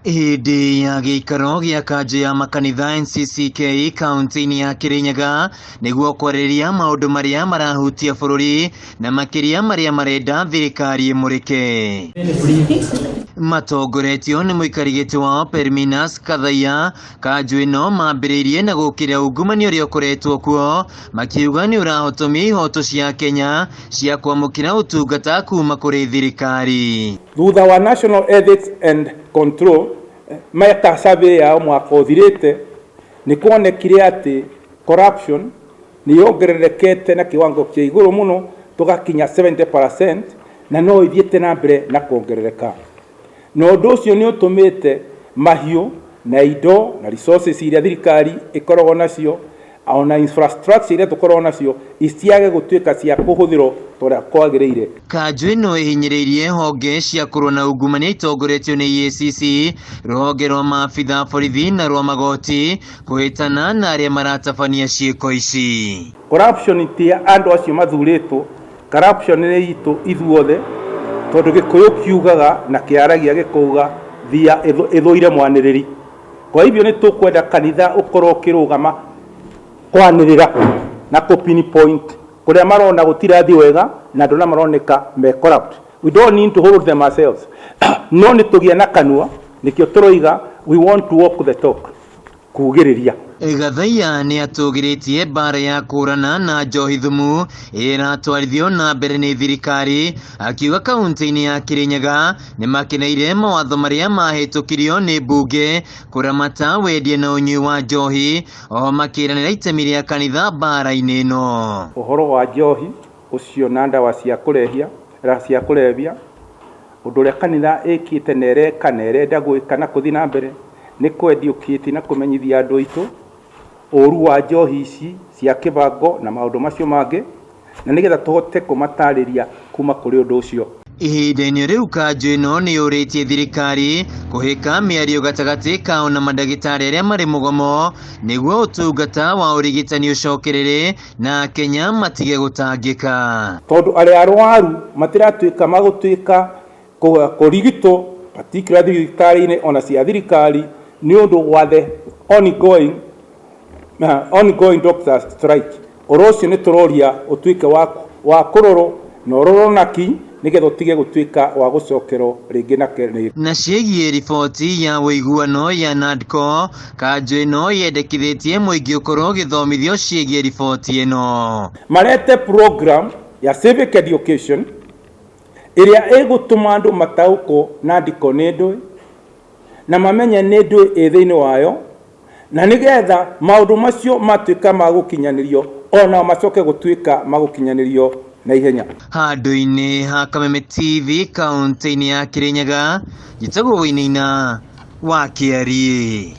Hĩndĩ ya gĩikaro gĩa kanjũ ya makanitha NCCK kaunti-inĩ ya Kirinyaga nĩguo kwarĩrĩria maũndũ marĩa marahutia bũrũri na makĩria marĩa marenda thirikari ĩmũrĩke. Matongoretio nĩ mũikari gĩtĩ wao Perminas Kathaiya, kanjũ ĩno mambĩrĩirie na gũkĩrĩra ungumania ũrĩa ũkoretwo kuo, makiuga nĩ ũrahotomia ihoto cia Kenya cia kwamũkĩra ũtungata kuma kũrĩ thirikari. Thutha wa National Ethics and Control meka survey yao mwaka ũthirĩte, nĩ kuonekire atĩ corruption nĩ yongererekete na kiwango kĩa igũrũ mũno tũgakinya 70% na no ithiĩte na mbere na kuongerereka. Na ũndũ ũcio nĩ ũtũmĩte mahiũ na indo na resources iria thirikari ĩkoragwo nacio ona infrastructure iria tũkoragwo nacio iciage gũtuĩka cia kũhũthĩrwo ta ũrĩa kwagĩrĩire. Kanjũ ĩno ĩhinyĩrĩirie honge cia kũrũa na ungumania itongoretio nĩ EACC, rũhonge rwa maabitha borithi na rwa magoti kũhĩtana na arĩa maratabania ciĩko ici. Corruption ti ya andũ acio mathurĩtwo, corruption nĩ itũ ithuothe, tondũ Gĩkũyũ kiugaga na kĩaragia gĩkauga thia ĩthũire mwanĩrĩri. Kwa hivyo nĩ tũkwenda kanitha ũkorwo ũkĩrũgama kwanĩrĩra na kũ pinpoint kũrĩa marona gũtirathiĩ wega na andũ arĩa maroneka me corrupt. We don't need to hold them ourselves. No nĩ tũgĩe na kanua, nĩkĩo tũroiga we want to walk the talk, kugĩrĩria. Gathaiya nĩ atũgĩrĩtie mbara ya kũhũrana na njohi thumu ĩrĩa ĩratwarithio na mbere nĩ thirikari, akiuga kaunti-inĩ ya Kirinyaga nĩ makeneire mawatho marĩa mahĩtũkirio nĩ mbunge kũramata wendia na ũnyui wa njohi, oho makĩranĩra itemi rĩa kanitha mbara-inĩ ĩno. Ũhoro wa njohi ũcio na ndawa cia kũrehia cia kũrebia, ũndũ ũrĩa kanitha ĩkĩte na ĩreka na ĩrenda gwĩka na kũthiĩ na mbere nĩ kũ educate na kũmenyithia andũ aitũ ũru wa njohi ici cia kĩbango na maũndũ macio mangĩ, na nĩgetha tũhote kũmatarĩria kuma kũrĩ ũndũ ũcio. Ihinda-inĩ rĩu kanjũ ĩno nĩ yũrĩtie thirikari kũhĩka mĩario gatagatĩ kao na mandagĩtarĩ arĩa marĩ mũgomo nĩguo ũtungata wa ũrigitani ũcokerere na Akenya matige gũtangĩka. Tondũ arĩa arwaru matiratuĩka magũtuĩka kũrigitwo particularly thibitarĩ-inĩ ona cia thirikari nĩ ũndũ wa the ongoing doctors strike. Ũhoro ũcio nĩ tũroria ũtuĩke wa kũrorwo na ũrorwo na kinyi nĩgetha ũtige gũtuĩka wa gũcokerwo rĩngĩ na rĩngĩ. Na ciĩgiĩ riboti ya ũiguano ya NADCO, kanjũ ĩno yendekithĩtie mũingĩ ũkorwo ũgĩthomithio ciĩgiĩ riboti ĩno. Marete program ya civic education ĩrĩa ĩgũtũma andũ mataũkwo NADCO nĩ ndũĩ na mamenye nĩ ndũĩ ĩ thĩinĩ wayo, na nĩgetha maũndũ macio matuĩka ma gũkinyanĩrio ona macoke gũtuĩka ma gũkinyanĩrio na ihenya. Handũ-inĩ ha Kameme TV kaunti-inĩ ya Kirinyaga, njĩtagwo Wainaina wa Kĩariĩ.